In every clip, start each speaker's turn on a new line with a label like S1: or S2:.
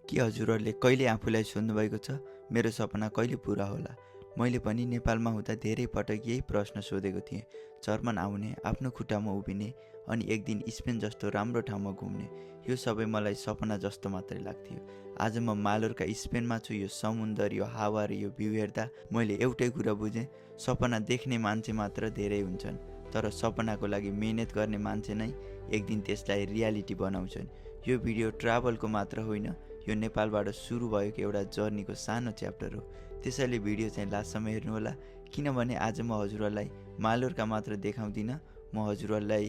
S1: के हजुरहरूले कहिले आफूलाई सोध्नुभएको छ मेरो सपना कहिले पुरा होला? मैले पनि नेपालमा हुँदा धेरै पटक यही प्रश्न सोधेको थिएँ। जर्मन आउने, आफ्नो खुट्टामा उभिने अनि एक दिन स्पेन जस्तो राम्रो ठाउँमा घुम्ने, यो सबै मलाई सपना जस्तो मात्रै लाग्थ्यो। आज म मालोरका स्पेनमा छु। यो समुद्र, यो हावा र यो भ्यू हेर्दा मैले एउटै कुरा बुझेँ, सपना देख्ने मान्छे मात्र धेरै हुन्छन्, तर सपनाको लागि मेहनत गर्ने मान्छे नै एक दिन त्यसलाई रियालिटी बनाउँछन्। यो भिडियो ट्राभलको मात्र होइन, यो नेपालबाट सुरु भएको एउटा जर्नीको सानो च्याप्टर हो। त्यसैले भिडियो चाहिँ लास्टसम्म हेर्नुहोला, किनभने आज म हजुरहरूलाई मालोरका मात्र देखाउँदिनँ, म हजुरहरूलाई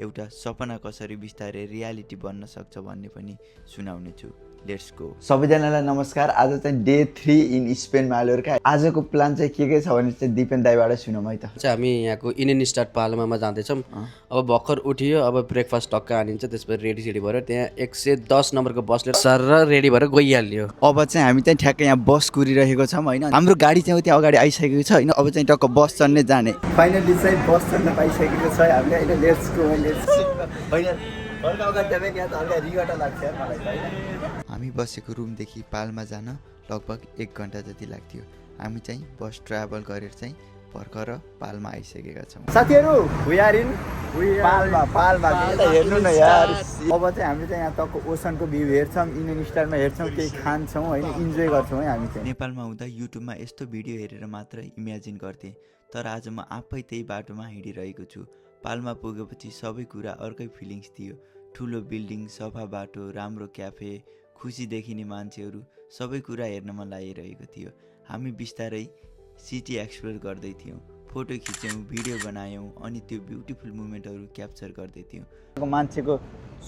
S1: एउटा सपना कसरी बिस्तारै रियालिटी बन्न सक्छ भन्ने पनि सुनाउने छु। Let's go. सबैजनालाई नमस्कार। आज चाहिँ डे 3 इन स्पेन मालोरका। आजको प्लान चाहिँ के छ भने चाहिँ दिपेन दाइबाट सुनौँ है त।
S2: हामी यहाँको इन्डियन स्टार्ट पाल्मामा जाँदैछौँ। अब भर्खर उठियो, अब ब्रेकफास्ट टक्क हानिन्छ, त्यसपछि रेडी भएर त्यहाँ 110 नम्बरको बसले सर रेडी भएर गइहाल्यो।
S1: अब चाहिँ हामी चाहिँ ठ्याक्कै यहाँ बस कुरिरहेको छौँ होइन। हाम्रो गाडी चाहिँ त्यहाँ अगाडि आइसकेको छ होइन। अब चाहिँ टक्क बस चढ्ने जाने। फाइनली चाहिँ बस चढ्न पाइसकेको छ हामीले होइन। लेट्स गो हामी बसेको रुमदेखि पाल्मा जान लगभग 1 घन्टा जति लाग्थ्यो। हामी चाहिँ बस ट्राभल गरेर चाहिँ भर्खर पाल्मा आइसकेका छौँ। साथीहरू पाल्मा हेर्नु न यार। अब चाहिँ हामीले चाहिँ यहाँ तक ओसनको भ्यू हेर्छौँ, इन्डियन स्टारमा हेर्छौँ, केही खान्छौँ होइन, इन्जोय गर्छौँ है हामी चाहिँ। नेपालमा हुँदा युट्युबमा यस्तो भिडियो हेरेर मात्र इमेजिन गर्थेँ, तर आज म आफै त्यही बाटोमा हिँडिरहेको छु। पाल्मा पुगेपछि सबै कुरा अर्कै फिलिङ्स थियो। ठुलो बिल्डिङ, सफा बाटो, राम्रो क्याफे, खुसी देखिने मान्छेहरू, सबै कुरा हेर्न मन लागिरहेको थियो। हामी बिस्तारै सिटी एक्सप्लोर गर्दै थियौँ, फोटो खिच्यौँ, भिडियो बनायौँ अनि त्यो ब्युटिफुल मुमेन्टहरू क्याप्चर गर्दै थियौँ। मान्छेको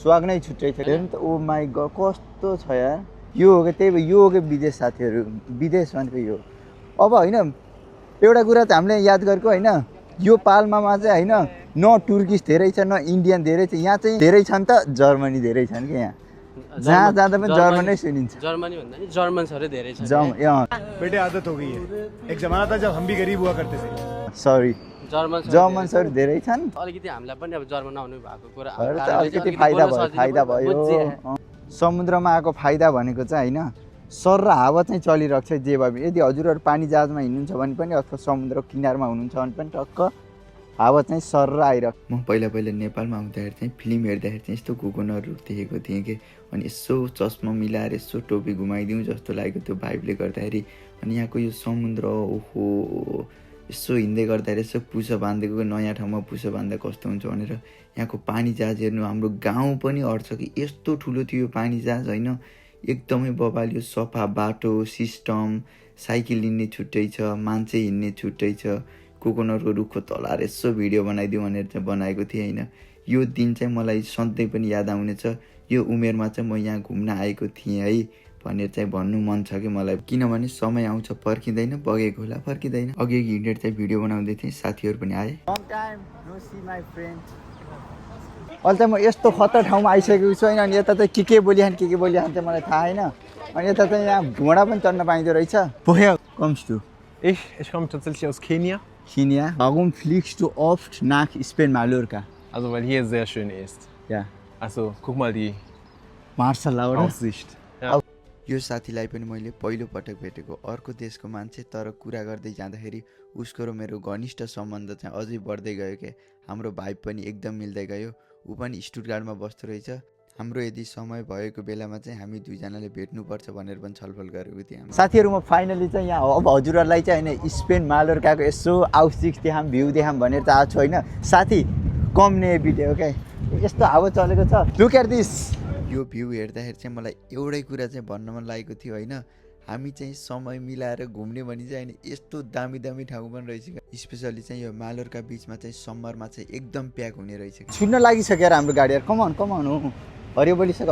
S1: स्वाग नै छुट्टै थियो। हेर्नु त, ओ माई गड कस्तो छ यार। यो हो कि त्यही भएर यो हो कि विदेश साथीहरू, विदेश भनेको यो। अब होइन एउटा कुरा त हामीले याद गरेको होइन, यो पाल्मामा चाहिँ होइन न टुर्किस धेरै छ न इन्डियन धेरै छ। यहाँ चाहिँ धेरै छन् त जर्मनी धेरै छन् कि यहाँ जहाँ जाँदा पनि जर्मन नै सुनिन्छ।
S2: जर्मनी भन्दा नि जर्मन्सहरू धेरै छन्।
S3: बेटे आदत हो गई है। एक जमाना था जब हम भी गरीब हुआ करते थे।
S1: सरी जर्मन्सहरू धेरै छन्।
S2: अलिकति हामीलाई पनि अब जर्मन आउनु भएको कुरा
S1: अलिकति फाइदा भयो। समुद्रमा आएको फाइदा भनेको चाहिँ होइन, सर र हावा चाहिँ चलिरहेको छ जे भए पनि। यदि हजुरहरू पानी जहाजमा हिँड्नुहुन्छ भने पनि अथवा समुद्रको किनारमा हुनुहुन्छ भने पनि टक्क हावा चाहिँ सर र आइरहेको। म पहिला नेपालमा आउँदाखेरि चाहिँ फिल्म हेर्दाखेरि चाहिँ यस्तो कोकोनटहरू देखेको थिएँ कि, अनि यसो चस्मा मिलाएर यसो टोपी घुमाइदिउँ जस्तो लागेको त्यो भाइबले गर्दाखेरि। अनि यहाँको यो समुद्र, ओहो यसो हिँड्दै गर्दाखेरि यसो पुछा बाँधेको, नयाँ ठाउँमा पुछा बाँध्दा कस्तो हुन्छ भनेर। यहाँको पानी जहाज हेर्नु, हाम्रो गाउँ पनि अट्छ कि यस्तो ठुलो थियो यो पानी जहाज होइन। एकदमै बबालियो, सफा बाटो सिस्टम, साइकल हिँड्ने छुट्टै छ, मान्छे हिँड्ने छुट्टै छ। कोकोनटको रुखको तलाएर यसो भिडियो बनाइदिउँ भनेर चाहिँ बनाएको थिएँ होइन। यो दिन चाहिँ मलाई सधैँ पनि याद आउनेछ। यो उमेरमा चाहिँ म यहाँ घुम्न आएको थिएँ है भनेर चाहिँ भन्नु मन छ कि मलाई, किनभने समय आउँछ फर्किँदैन, बगेको होला फर्किँदैन। अघि हिँडेर चाहिँ भिडियो बनाउँदै थिएँ, साथीहरू पनि आए। अहिले चाहिँ म यस्तो खतर ठाउँमा आइसकेको छु होइन। अनि यता चाहिँ के बोलिहाल्छ चाहिँ मलाई थाहा होइन। अनि यता चाहिँ यहाँ घोडा पनि चढ्न पाइँदो रहेछ। Woher kommst du?
S3: Ich komme tatsächlich aus Kenia.
S1: Kenia. Warum fliegst du oft nach Spain Mallorca?
S3: Also weil hier sehr schön ist.
S1: Ja.
S3: Also guck mal die Aussicht. Ja.
S1: यो साथीलाई पनि मैले पहिलो पटक भेटेको, अर्को देशको मान्छे, तर कुरा गर्दै जाँदाखेरि उसको र मेरो घनिष्ठ सम्बन्ध चाहिँ अझै बढ्दै गयो कि हाम्रो भाइब पनि एकदम मिल्दै गयो। ऊ पनि स्टुटगार्टमा बस्दो रहेछ। हाम्रो यदि समय भएको बेलामा चाहिँ हामी दुईजनाले भेट्नुपर्छ भनेर पनि छलफल गरेको थियौँ। साथीहरू म फाइनली चाहिँ यहाँ अब हजुरहरूलाई चाहिँ होइन स्पेन मालोर्काको यसो आउटसिक्स देखाम, भ्यू देखाम भनेर चाहिँ आएको छु होइन। साथी कम्ने भिडियो क्या, यस्तो हावा चलेको छ। Look at this. यो भ्यू हेर्दाखेरि चाहिँ मलाई एउटै कुरा चाहिँ भन्न मन लागेको थियो होइन, हामी चाहिँ समय मिलाएर घुम्ने भने चाहिँ होइन यस्तो दामी ठाउँ पनि रहेछ। स्पेसली चाहिँ यो मालोरका बिचमा चाहिँ समरमा चाहिँ एकदम प्याक हुने रहेछ। छुट्न लागिसक्यो हाम्रो गाडी यार। कमान हो, हरियो बलिसक्यो।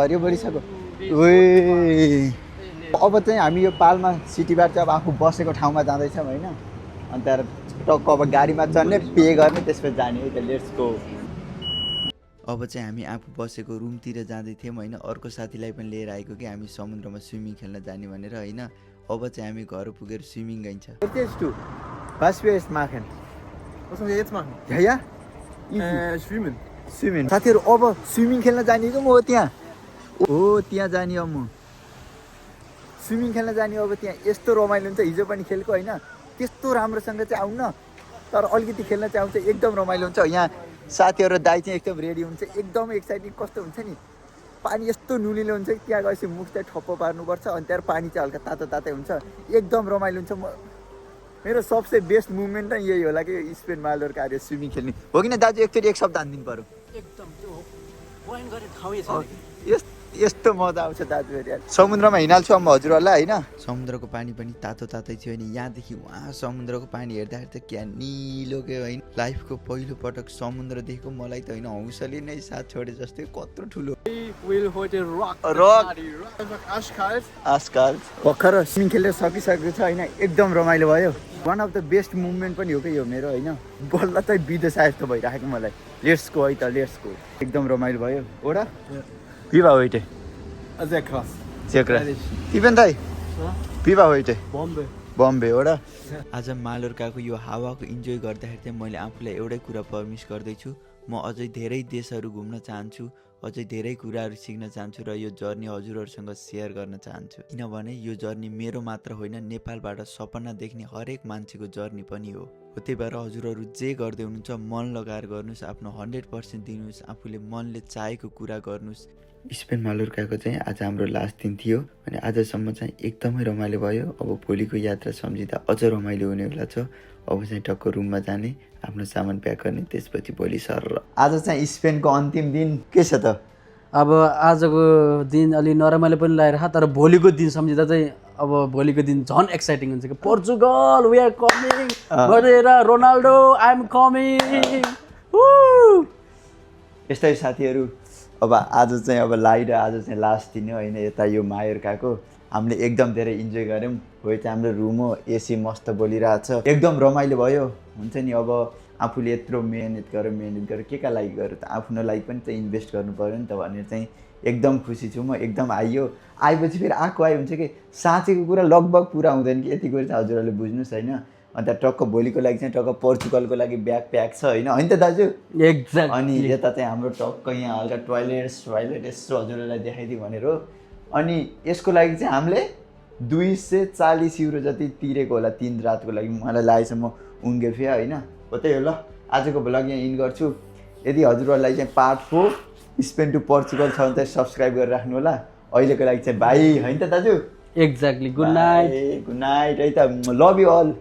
S1: अब चाहिँ हामी यो पाल्मा सिटीबाट चाहिँ अब आफू बसेको ठाउँमा जाँदैछौँ होइन। अनि त्यहाँबाट टक्क अब गाडीमा चढ्ने, पे गर्ने, त्यसपछि जाने है त। Let's go. अब चाहिँ हामी आफू बसेको रुमतिर जाँदै थियौँ होइन। अर्को साथीलाई पनि लिएर आएको कि हामी समुद्रमा स्विमिङ खेल्न जाने भनेर होइन। अब चाहिँ हामी घर पुगेर स्विमिङ गइन्छ। स्विमिङ साथीहरू अब स्विमिङ खेल्न जाने कि म त्यहाँ जाने अब म स्विमिङ खेल्न जाने अब त्यहाँ यस्तो रमाइलो हुन्छ हिजो पनि खेलेको होइन त्यस्तो राम्रोसँग चाहिँ आउन तर अलिकति खेल्न चाहिँ आउँछ एकदम रमाइलो हुन्छ यहाँ साथीहरू दाइ चाहिँ एकदम रेडी हुन्छ एकदम एक्साइटिङ कस्तो हुन्छ नि पानी यस्तो नुनिलो हुन्छ त्यहाँ गएपछि मुख चाहिँ ठप्प पार्नुपर्छ अनि त्यहाँ पानी चाहिँ हल्का तातो तातै हुन्छ एकदम रमाइलो हुन्छ मेरो सबसे बेस्ट मुभमेन्ट नै यही होला कि स्पेन मालोरको आएर स्विमिङ खेल्ने हो कि न दाजु एकचोटि एक शब्द हानिदिनु पर्यो
S2: एकदम त्यो पोइन्ट गर्ने ठाउँै छ
S1: यस्तो मजा आउँछ दाजुहरू यार समुद्रमा हिँडाल्छु अब हजुरहरूलाई होइन समुद्रको पानी पनि तातो तातै थियो होइन यहाँदेखि उहाँ समुद्रको पानी हेर्दाखेरि त क्या निलो के होइन लाइफको पहिलो पटक समुद्र देखेको मलाई त होइन हौसले नै साथ छोडे जस्तै कत्रो ठुलो आजकल भर्खर स्विमिङ खेलेर सकिसकेको छ होइन एकदम रमाइलो भयो one of the best movement पनि हो कि यो मेरो होइन बल्ल चाहिँ विदेश जस्तो भइरहेको मलाई लेट्सको है त लेट्सको एकदम रमाइलो भयो हो र Viva heute.
S3: Sehr krass.
S1: Sehr krass. Ivan दाइ Viva heute. बम्बे हो र आज मालोर्काको यो हावाको इन्जोय गर्दाखेरि चाहिँ मैले आफूलाई एउटै कुरा प्रमिस गर्दैछु म अझै धेरै देशहरू घुम्न चाहन्छु अझै धेरै कुराहरू सिक्न चाहन्छु र यो जर्नी हजुरहरूसँग सेयर गर्न चाहन्छु किनभने यो जर्नी मेरो मात्र होइन नेपालबाट सपना देख्ने हरेक मान्छेको जर्नी पनि हो त्यही भएर हजुरहरू जे गर्दै हुनुहुन्छ मन लगाएर गर्नुहोस् आफ्नो 100% दिनुहोस् आफूले मनले चाहेको कुरा गर्नुहोस् स्पेन मालोर्काको चाहिँ आज हाम्रो लास्ट दिन थियो अनि आजसम्म चाहिँ एकदमै रमाइलो भयो अब भोलिको यात्रा सम्झिँदा अझ रमाइलो हुनेवाला छ अब चाहिँ टक्क रुममा जाने आफ्नो सामान प्याक गर्ने त्यसपछि भोलि सर आज चाहिँ स्पेनको अन्तिम दिन के छ त
S2: अब आजको दिन अलि नरमाइलो पनि लागेर तर भोलिको दिन सम्झिँदा चाहिँ अब भोलिको दिन झन् एक्साइटिङ हुन्छ कि पोर्चुगल वी आर कमिङ गरेर रोनाल्डो आई एम कमिङ
S1: यस्तै साथीहरू अब आज चाहिँ अब लाइट आज चाहिँ लास्ट दिन होइन यता यो मायोर्काको हामीले एकदम धेरै इन्जोय गऱ्यौँ हो चाहिँ हाम्रो रुम हो एसी मस्त बोलिरहेछ एकदम रमाइलो भयो हुन्छ नि अब आफूले यत्रो मेहनत गरेर के लागि गर्यो त आफ्नो लागि पनि चाहिँ इन्भेस्ट गर्नु पऱ्यो नि त भनेर चाहिँ एकदम खुसी छु म एकदम आइयो आएपछि फेरि आएको आयो हुन्छ कि साँचेको कुरा लगभग पुरा हुँदैन कि यति कुरा चाहिँ हजुरहरूले बुझ्नुहोस् होइन अन्त टक्क भोलिको लागि चाहिँ टक्क पोर्चुगलको लागि ब्याग प्याक छ होइन होइन त दाजु
S2: एक्ज्याक्ट
S1: अनि यता चाहिँ हाम्रो टक्क यहाँ हल्का टोइलेट यसो हजुरहरूलाई देखाइदियो भनेर हो अनि यसको लागि चाहिँ हामीले 240 युरो जति तिरेको होला 3 रातको लागि मलाई लागेछ म उङ्गेफे होइन हो त्यही हो ल आजको भ्लग यहाँ इन गर्छु यदि हजुरहरूलाई चाहिँ पार्ट 4 स्पेन टु पोर्चुगल छ भने चाहिँ सब्सक्राइब गरेर राख्नु होला अहिलेको लागि चाहिँ बाई होइन त दाजु
S2: एक्ज्याक्टली गुड नाइट
S1: है त लभ यु अल